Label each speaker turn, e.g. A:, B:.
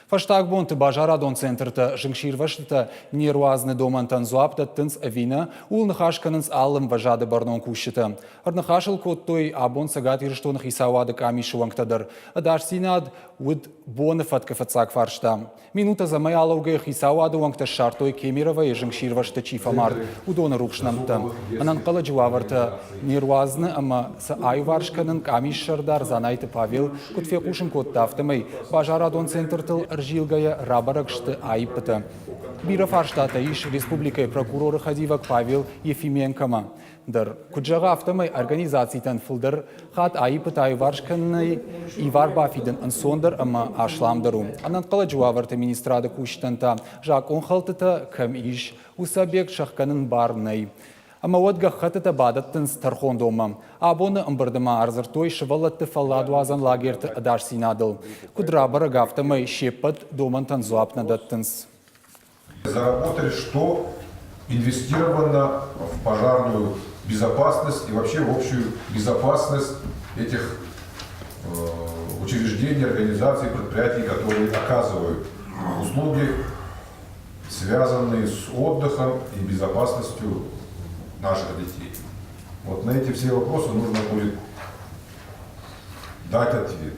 A: Фӕстаг бонты базарадон центртӕ зынгсирвӕзтытӕ не руадзыны домӕнтӕн дзуапп дӕттынц ӕви нӕ, ууыл ныхас кӕнынц алы ӕмвӕзады бӕрнон кусджытӕ. Ӕрныхас ыл кодтой абон Цӕгат Ирыстоны хицауады къамисы уӕнгтӕ дӕр. Ӕдасдзинад уыд боны фӕткы фыццаг фарста. Минут ӕдзӕмӕй алӕугӕйӕ хицауады уӕнгтӕ ссардтой Кемеровойы зынгсирвӕзты чи фӕмард, уыдоны рухс нӕмттӕ. Ӕнӕнхъӕлӕджы уавӕртӕ не руадзыны ӕмӕ сӕ аиуварс кӕнын къамис сӕрдар Дзанайты Павел куыд фехъусын кодта, афтӕмӕй базарадон центртыл ӕрзилгӕйӕ рабӕрӕг сты аиппытӕ. Бирӕ фарстатӕ ис республикӕйы прокуроры хӕдивӕг Павел Ефименкомӕ дӕр. Куыд зӕгъы, афтӕмӕй организацитӕн фылдӕр хатт аиппытӕ аиуварс кӕнынӕй ивар бафидын ӕнцондӕр ӕмӕ асламдӕр у. Ӕнӕнхъӕлӕджы уавӕрты министрады кусджытӕн та закъонхӕлдтытӕ кӕм ис, уыцы объект сӕхгӕнын бар нӕй. Ӕмӕ уӕд гӕххӕттытӕ бадӕттынц тӕрхондонмӕ. Абоны ӕмбырды ма ӕрдзырдтой сывӕллӕтты фӕлладуадзӕн лагерты ӕдасдзинадыл. Куыд рабӕрӕг, афтӕмӕй се ппӕт домӕнтӕн дзуапп нӕ дӕттынц.
B: Заработали, что инвестировано в пожарную безопасность и вообще в общую безопасность этих учреждений, организаций, предприятий, которые оказывают услуги, связанные с отдыхом и безопасностью наших детей. Вот на эти все вопросы нужно будет дать ответ.